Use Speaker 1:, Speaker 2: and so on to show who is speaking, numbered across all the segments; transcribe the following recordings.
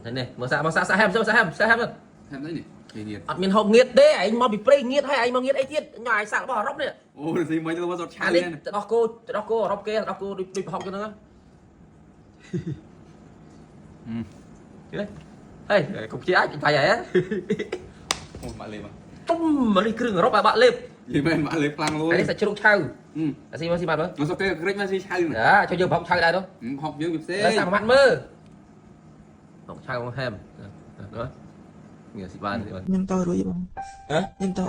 Speaker 1: ឃើញនេះមើលសាកមើលសាកសាកហែមសាកហែមសាកហែម
Speaker 2: ហែមស្អីនេះគេងៀត
Speaker 1: អត់មានហូបងៀតទេឯងមកពីព្រៃងៀតហើយឯងមកងៀតអីទៀតញ៉ាំឯងសាករបស់អឺរ៉ុបនេះ
Speaker 2: អូស៊ីមិនទៅមកសតឆៅ
Speaker 1: អានេះ
Speaker 2: នេះ
Speaker 1: ទៅដោះគោទៅដោះគោអឺរ៉ុបគេទៅដោះគោដូចដូចប្រហុកចឹងហ្នឹងហេកុំជាអាចបាយហ៎
Speaker 2: អូម៉ាក់លេប
Speaker 1: ទុំមកនេះគ្រឿងអឺរ៉ុបឲ្យបាក់លេប
Speaker 2: យីមែនម៉ាក់លេបខ្លាំងលួយ
Speaker 1: អានេះសាច់ជ្រូកឆៅអាស៊ីមកស៊ីបាត់មើល
Speaker 2: មកសុកគេក្រិចមកស៊ីឆៅណា
Speaker 1: អាចូលយើងប្រហុកឆៅដែរទៅ
Speaker 2: ហុកយើងវាផ្សេង
Speaker 1: តែសាកមួយម៉ាត់មើលប្រហុកឆៅមកហែមណាងាស៊ីបានស៊ីបាន
Speaker 3: ខ្ញុំតរួចបង
Speaker 1: ហ៎
Speaker 3: ខ្ញុំត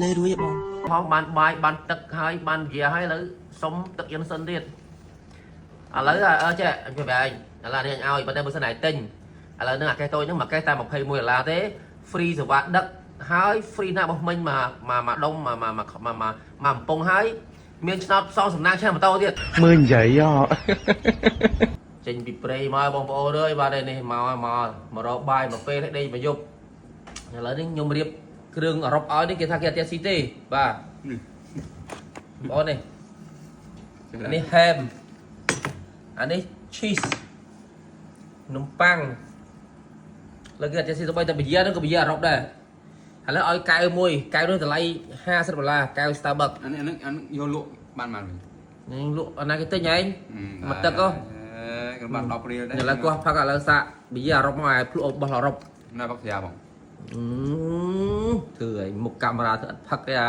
Speaker 3: លេរួចបង
Speaker 1: ផងបានបាយបានទឹកហើយបានយាហើយឥឡូវសុំទឹកយិនសិនទៀតឥឡូវអើចេះអញប្រាប់ឯងឥឡូវនេះអញឲ្យប៉ុន្តែបើសិនឯងទិញឥឡូវនឹងអាកេះតូចហ្នឹងមួយកេះតែ21ដុល្លារទេ free សេវាដឹកហើយ free ណារបស់មិញមកមកមកដុំមកមកមកមកមកកំប៉ុងហើយមានឆ្នោតផ្សងសំណាងឆ្នាំម៉ូតូទៀត
Speaker 4: មើលនិយាយហ៎
Speaker 1: ចេញពីព្រៃមកបងប្អូនអើយបាទនេះមកមកមករកបាយមកពេលដេកមកយប់ឥឡូវនេះខ្ញុំរៀបគ្រឿងអឺរ៉ុបឲ្យនេះគេថាគេអត់ចេះស៊ីទេបាទបងប្អូននេះអានេះ ham អានេះ cheese នំប៉័ងលើគេអត់ចេះស៊ីទៅបីតែបយាហ្នឹងក៏បយាអឺរ៉ុបដែរឥឡូវឲ្យកែវមួយកែវនោះតម្លៃ50ដុល្លារកែវ Starbucks
Speaker 2: អានេះអានេះអានេះយកលក់បានបានវិញ
Speaker 1: នឹងលក់អាណាគេទិញឯងមកទឹកហ៎
Speaker 2: ក៏បាន10រៀលដែរ
Speaker 1: ឥឡូវគាត់ផឹកឥឡូវសាកបយាអឺរ៉ុបមកឲ្យភ្លក់របស់អឺរ៉ុប
Speaker 2: ណាបាក់ស្រាបង
Speaker 1: អឺធ្វើឲ្យមុខកាមេរ៉ាធ្វើអត់ផឹកទេអា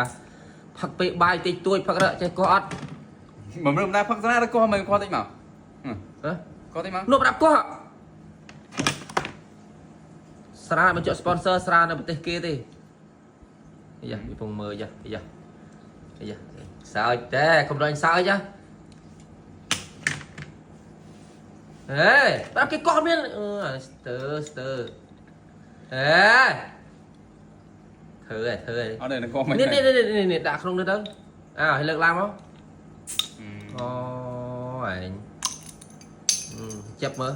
Speaker 1: ផឹកពេលបាយតិចតួចផឹករកចេះកោះអត់
Speaker 2: មិនមិនដែរផឹកស្រាទៅកោះមិនកោះតិចមក
Speaker 1: ហ៎
Speaker 2: កោះតិចមក
Speaker 1: នោះប្រាប់កោះស្រាមិនជាប់ sponsor ស្រានៅប្រទេសគេទេយ៉ាវាពងមើលយ៉ាយ៉ាយ៉ាសើចតែកុំដល់សើចចាហេប្រាប់គេកោះមានអឺស្ទើស្ទើហេធ្វើហ៎ធ្វើហ៎
Speaker 2: អត់ទេកោះមិន
Speaker 1: នេះនេះនេះនេះដាក់ក្នុងនេះទៅអើឲ្យលើកឡើងមកអូឯងចាប់មើល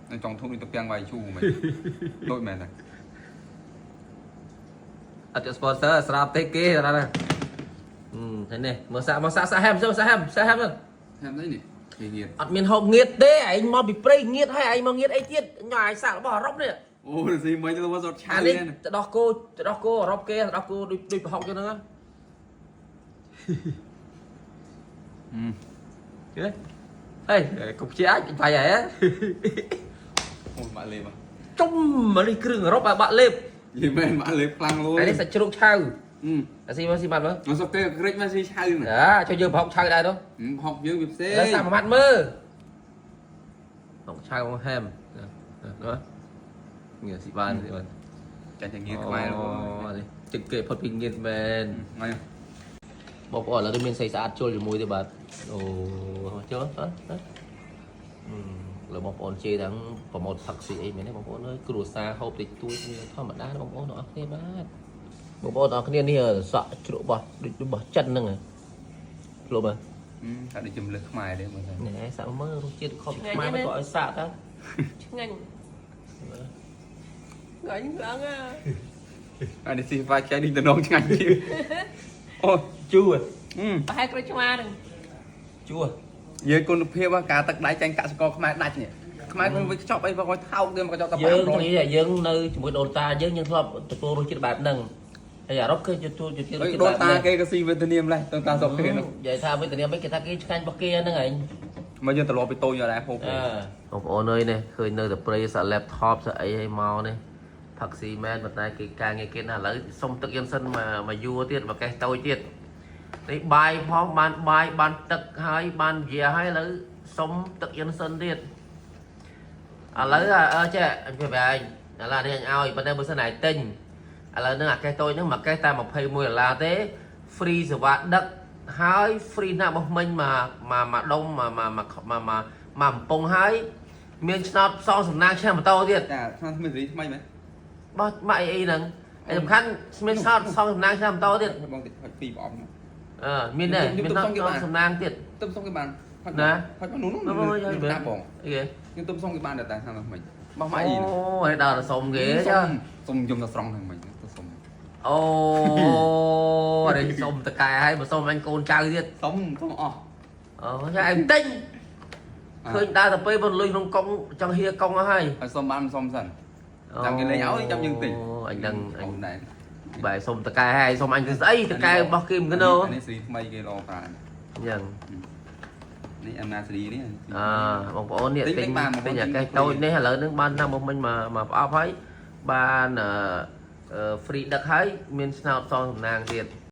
Speaker 2: នឹងចង់ធុកនេះទៅពាំងវាយជូរមិនដូចមែនទេ
Speaker 1: អត់ sponsor ស្រាប់ទេគេណាអឺឃើញនេះមើលសាកមើលសាកសាកហែមសាកហែមសាកហែម
Speaker 2: ហែមស្អីនេះគេងៀត
Speaker 1: អត់មានហូបងៀតទេឯងមកពីព្រៃងៀតហើយឯងមកងៀតអីទៀតញ៉ាំឯងសាករបស់អឺរ៉ុបនេះ
Speaker 2: អូស៊ីមិនទៅមកសតឆៅ
Speaker 1: អានេះ
Speaker 2: នេះ
Speaker 1: ទៅដោះគោទៅដោះគោអឺរ៉ុបគេទៅដោះគោដូចដូចប្រហុកចឹងហ្នឹងហេហេកុំជាអាចបាយហ៎
Speaker 2: អូម៉ាក់លេប
Speaker 1: ជុំមកនេះគ្រឿងអឺរ៉ុបឲ្យបាក់លេប
Speaker 2: យីមែនម៉ាក់លេបខ្លាំងលួយ
Speaker 1: អានេះសាច់ជ្រូកឆៅអាស៊ីមកស៊ីបាត់មើល
Speaker 2: មកសុកគេក្រិចមកស៊ីឆៅណា
Speaker 1: អាចូលយើងប្រហុកឆៅដែរទៅ
Speaker 2: ហុកយើងវាផ្សេង
Speaker 1: ឥឡូវសាកមួយម៉ាត់មើលប្រហុកឆៅមកហែមណាងាស៊ីបានស៊ីបាន
Speaker 2: ចាញ់តែងៀតខ្មែរ
Speaker 1: អូនេះទឹកគេផុតពីងៀតមែន
Speaker 2: ហ្នឹង
Speaker 1: បងប្អូនឥឡូវនេះមានស្អីស្អាតជុលជាមួយទេបាទអូចូលអត់អឺលើបងប្អូនជេរទាំងប្រម៉ូតផឹកស៊ីអីមែនទេបងប្អូនអើយគ្រួសារហូបតិចតួចវាធម្មតាបងប្អូនទាំងអស់គ្នាបាទបងប្អូនទាំងអស់គ្នានេះសក់ជ្រក់របស់ដូចរបស់ចិនហ្នឹងធ្លាប់ហ៎
Speaker 2: តែដូចជំលឹះខ្មែរទេមើលទៅ
Speaker 1: ណែសាក់មើលរសជាតិខុសពីខ្មែរមិនក៏ឲ្យសាក់ទៅ
Speaker 5: ឆ្ងាញ់ងាញ់ខ្លាំងអា
Speaker 2: អានេះស៊ីហ្វាចៃនេះតំណងឆ្ងាញ់ជាងអូ
Speaker 1: ជូរ
Speaker 5: ប្រហែលក្រូចឆ្មាហ្នឹង
Speaker 1: ជូរ
Speaker 2: យើងគុណភាពការទឹកដៃចាញ់កសិករខ្មែរដាច់នេះខ្មែរមិនវាខ្ចប់អីបើគាត់ថោកទៀតមកចប់តែ
Speaker 1: យើងនេះយើងនៅជាមួយដូនតាយើងយើងធ្លាប់ទទួលរសជាតិបែបហ្នឹងហើយអារ៉ុបគឺទទួលរសជាតិបែប
Speaker 2: ដូនតាគេក៏ស៊ីវេតនាមដែរដូនតាស្រុកគេនោះ
Speaker 1: និយាយថាវេទនាមិនគេថាគេឆ្ងាញ់របស់គេហ្នឹងឯង
Speaker 2: មកយើងត្រឡប់ពីតូចយកដែរហូប
Speaker 1: បងប្អូនអើយនេះឃើញនៅតែព្រៃសា laptop សាអីឲ្យមកនេះផឹកស៊ីមែនប៉ុន្តែគេការងារគេណាឥឡូវសុំទឹកយិនសិនមកមកយួរទៀតមកកេះតូចទៀតនេះបាយផងបានបាយបានទឹកហើយបានយាហើយឥឡូវសុំទឹកយិនសិនទៀតឥឡូវអើចេះអញប្រាប់ឯងឥឡូវនេះអញឲ្យប៉ុន្តែបើសិនឯងទិញឥឡូវនឹងអាកេះតូចហ្នឹងមួយកេះតែ21ដុល្លារទេ free សេវាដឹកហើយ free ណារបស់មិញមកមកមកដុំមកមកមកមកមកកំប៉ុងហើយមានឆ្នោតផ្សងសំណាងឆ្នាំម៉ូតូទៀត
Speaker 2: ចាឆ្នាំថ្មីសេរីថ្មីមែន
Speaker 1: បោះម៉ាក់អីអីហ្នឹងហើយសំខាន់មានឆ្នោតផ្សងសំណាងឆ្នាំម៉ូតូទៀត
Speaker 2: បងតិចហុចពីរប្រអប់
Speaker 1: អឺមានដែរមានឆ្នោតផ្សងសំណាងទៀត
Speaker 2: ទឹមសុំគេបានហុច
Speaker 1: ណា
Speaker 2: ហុចមកនោះនោះតាបង
Speaker 1: អីគេ
Speaker 2: ខ្ញុំទឹមសុំគេបានតែតាមថ្មីបោះម៉ាក់អី
Speaker 1: អូហើយដល់ទៅសុំគេចា
Speaker 2: សុំយំទៅស្រង់ហ្នឹងមិញទៅសុំ
Speaker 1: អូនេះសុំតកែហើយមកសុំអញកូនចៅទៀត
Speaker 2: សុំសុំអស់
Speaker 1: អូចាឯងទិញ ឃើញដើរទៅពេលមិនលុយក្នុងកុងចង់ហៀកុងអស់ហើយ
Speaker 2: ហើយសុំបានមិនសុំសិនចាំគេលេងឲ្យចាំយើងទិញ
Speaker 1: អញដឹងអញ
Speaker 2: ដែរ
Speaker 1: បែរសុំតកែហើយសុំអញទៅស្អីតកែរបស់គេមិនគណោ
Speaker 2: នេះសេរីថ្មីគេរកប្រើ
Speaker 1: អញ្ចឹង
Speaker 2: នេះអាណាសេរីនេះ
Speaker 1: អើបងប្អូននេះ
Speaker 2: ទិញ
Speaker 1: ទិញ
Speaker 2: បានបងប្អូន
Speaker 1: ទិញអាកេះ
Speaker 2: ទិញ
Speaker 1: តូចនេះឥឡូវហ្នឹងបានតាមមកមិញមកមកប្រអប់ហើយបានអឺ free ដឹកហើយមានស្នោតសងសំណាងទៀត។